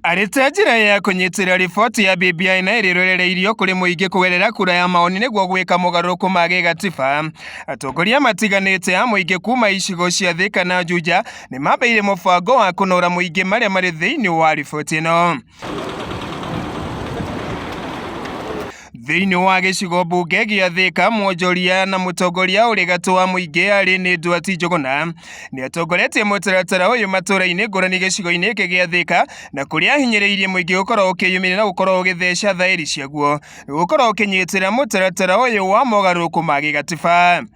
Arĩ ta njĩra ya kũnyitĩrĩra riboti ya BBI na ĩrĩa ĩrorereirio kũrĩ mũingĩ kũgerera kura ya maoni nĩguo gwĩka mogarũrũku ma gĩgatiba, atongoria matiganĩte a mũingĩ kuma icigo cia Thika na Juja nĩ mambĩrĩirie mũbango wa kũnora mũingĩ marĩa marĩ thĩinĩ wa riboti ĩno. Thĩinĩ wa gĩcigo mbunge gĩa Thika, mwonjoria na mũtongoria ũrĩ gatũ wa mũingĩ arĩ nĩ Nduati Njũgũna nĩ atongoretie mũtaratara ũyũ matũra-inĩ ngũrani gĩcigo-inĩ gĩkĩ gĩa Thika na kũrĩa ahinyĩrĩirie mũingĩ gũkorwo ũkĩyumĩria na gũkorwo ũgĩtheca thaĩri ciaguo gũkorwo ũkĩnyitĩra mũtaratara ũyũ wa mogarũrũku ma gĩgatiba.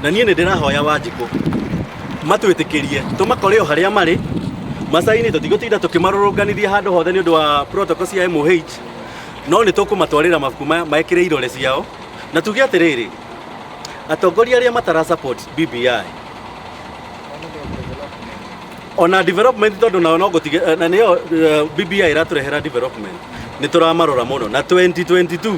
Na niĩ nĩ ndĩrahoya Wanjikũ matwĩtĩkĩrie tũmakore o harĩa marĩ macaini, tũtigũtinda tũkĩmarũrũnganithia handũ hothe nĩ ũndũ wa protocol cia MOH, no nĩ tũkũmatwarĩra mabuku maya mekĩre irore ciao na tuge atĩrĩrĩ, atongoria arĩa matara support BBI ona development, tondũ nao no gũtige na nĩyo BBI ĩratũrehera development, nĩ tũramarora mũno na 2022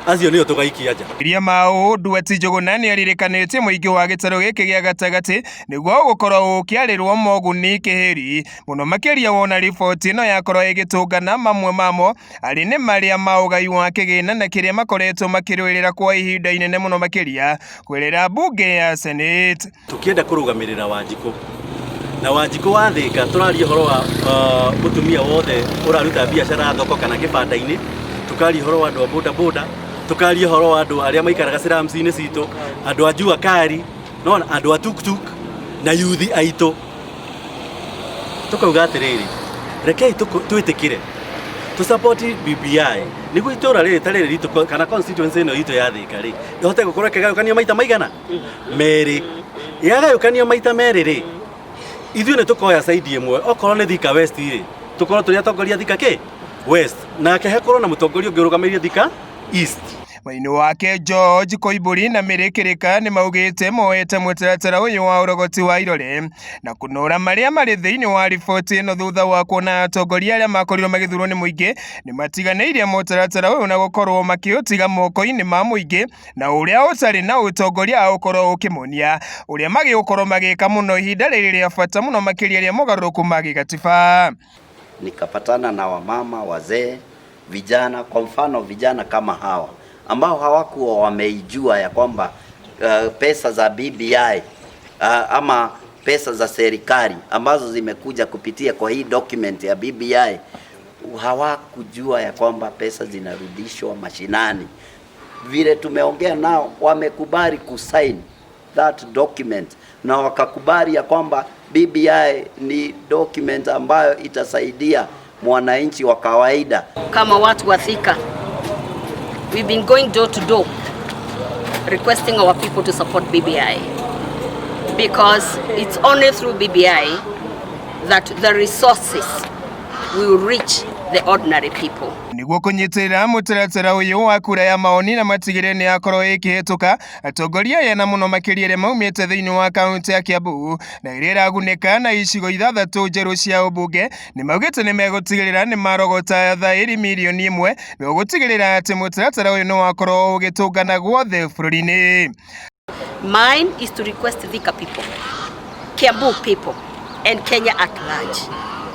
acio nĩo tũgaikia nja. Makĩria ma ũũ, Nduati Njũgũna nĩaririkanĩtie mũingĩ wa gĩtarũ gĩkĩ gĩa gatagatĩ nĩguo ũgũkorwo ũkĩarĩrwo moguni kĩhĩri mũno makĩria wona riboti ĩno yakorwo ĩgĩtũngana mamwe mamo arĩ nĩ marĩa ma ũgai wa kĩgĩna na kĩrĩa makoretwo makĩrũĩrĩra kwa ihinda inene mũno makĩria kũgerera mbunge ya Senate. Tũkĩenda kũrũgamĩrĩra Wanjikũ na Wanjikũ wa Thĩka, tũraria ũhoro wa mũtumia wothe ũraruta biacara thoko kana kĩbanda-inĩ, tũkaria ũhoro wa andũ a boda boda, tũkaria ũhoro wa andũ arĩa maikaraga slums-inĩ citũ, andũ a jua kali, nona andũ a tuktuk na yuthi aitũ. Tũkauga atĩrĩrĩ, rekei twĩtĩkĩre tũ support BBI nĩguo itũra rĩrĩ ta rĩrĩ ritũ kana constituency ĩno itũ ya Thĩka rĩ ĩhote gũkorwo ĩkĩgayũkanio maita maigana merĩ. Yagayũkanio maita merĩ rĩ, ithuĩ nĩ tũkoya side ĩmwe, okorwo nĩ Thika West rĩ, tũkorwo tũrĩ atongoria Thika kĩ West, nake hakorwo na mũtongoria ũngĩ ũrũgamĩrĩire Thika East. Mwena-inĩ wake George Koimbũri na Mary Kĩrĩka nĩ maugĩte moete mũtaratara ũyũ wa ũrogoti wa irore na kũnora marĩa marĩ thĩinĩ wa riboti ĩno thutha wa kuona atongoria arĩa makorirwo magĩthurwo nĩ mũingĩ nĩ matiganĩirie mũtaratara ũyũ na gũkorwo makĩũtiga moko-inĩ ma mũingĩ na ũrĩa ũtarĩ na ũtongoria wa gũkorwo ũkĩmonia ũrĩa magĩgũkorwo magĩka mũno ihinda rĩrĩ rĩa bata mũno makĩria rĩa mogarũrũku ma gĩgatiba. Nikapatana na wamama, wazee, vijana, kwa mfano vijana kama hawa ambao hawakuwa wameijua ya kwamba pesa za BBI ama pesa za serikali ambazo zimekuja kupitia kwa hii document ya BBI, hawakujua ya kwamba pesa zinarudishwa mashinani. Vile tumeongea nao, wamekubali kusign that document na wakakubali ya kwamba BBI ni document ambayo itasaidia mwananchi wa kawaida. Kama watu wa Thika, we've been going door to door requesting our people to support BBI because it's only through BBI that the resources will reach the ordinary people. Nĩguo kũnyitĩrĩra mũtaratara ũyũ wa kura ya maoni na matigĩrĩre nĩ yakorwo ĩkĩhĩtũka, atongoria aya na mũno makĩria arĩa maumĩte thĩinĩ wa kaunti ya Kiambu na ĩrĩa ĩragunĩka na icigo ithathatũ njerũ cia ũmbunge nĩ maugĩte nĩ megũtigĩrĩra nĩ marogota thaĩri mirioni 1 nĩguo gũtigĩrĩra atĩ mũtaratara ũyũ nĩ wakorwo ũgĩtũngana guothe bũrũri-inĩ. Mine is to request Thika people, Kiambu people, and Kenya at large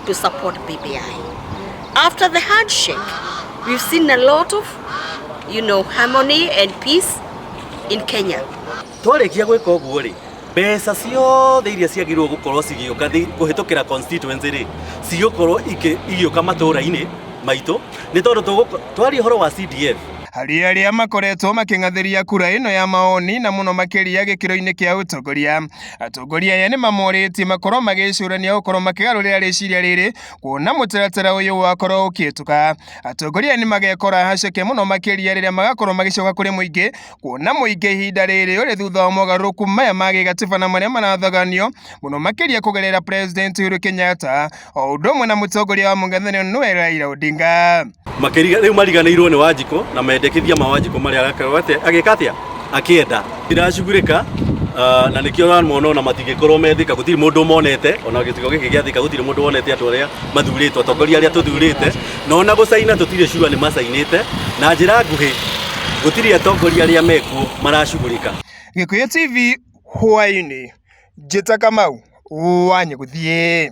to support BBI. After the handshake, we've seen a lot of harmony and peace in Kenya. Twarĩkia gwĩka ũguo rĩ, mbeca ciothe iria ciagĩrĩirwo gũkorwo cigĩũka kũhĩtũkĩra constituency rĩ, cigũkorwo igĩũka matũra-inĩ maitũ, nĩ tondũ twaria ũhoro wa CDF. Harĩ arĩa makoretwo makĩng'athĩria kura ĩno ya maoni na mũno makĩria gĩkĩro-inĩ kĩa ũtongoria, atongoria aya nĩ mamorĩtie makorwo magĩcũrania gũkorwo makĩgarũrĩra rĩciria rĩrĩ kuona mũtaratara ũyũ wakorwo ũkĩhĩtũka. Atongoria aya nĩ magekora haceke mũno makĩria rĩrĩa magakorwo magĩcoka kũrĩ mũingĩ kuona mũingĩ ihinda rĩrĩ ũrĩ thutha wa mogarũrũku maya ma gĩgatiba na marĩa marathaganio mũno makĩria kũgerera President Uhuru Kenyatta o ũndũ ũmwe na mũtongoria wa mũng'ethanĩro nĩwe Raila Odinga. Makĩriga rĩu mariganĩirwo nĩ Wanjikũ na mendekithia ma Wanjikũ marĩa arakorwo agĩka atĩa akĩenda ndiracugurĩka na nĩkĩo ũramona ona matingĩkorwo me Thika, gũtirĩ mũndũ monete ona gĩcigo gĩkĩ gĩa Thika, gũtirĩ mũndũ wonete andũ arĩa mathurĩtwo, atongoria arĩa tũthurĩte, na ona gũcaina tũtirĩ sure nĩ macainĩte na njĩra nguhĩ, gũtirĩ atongoria arĩa mekuo maracugurĩka. Gĩkũyũ TV hwaĩ-inĩ, njĩta Kamau wa Nyũgũthiĩ.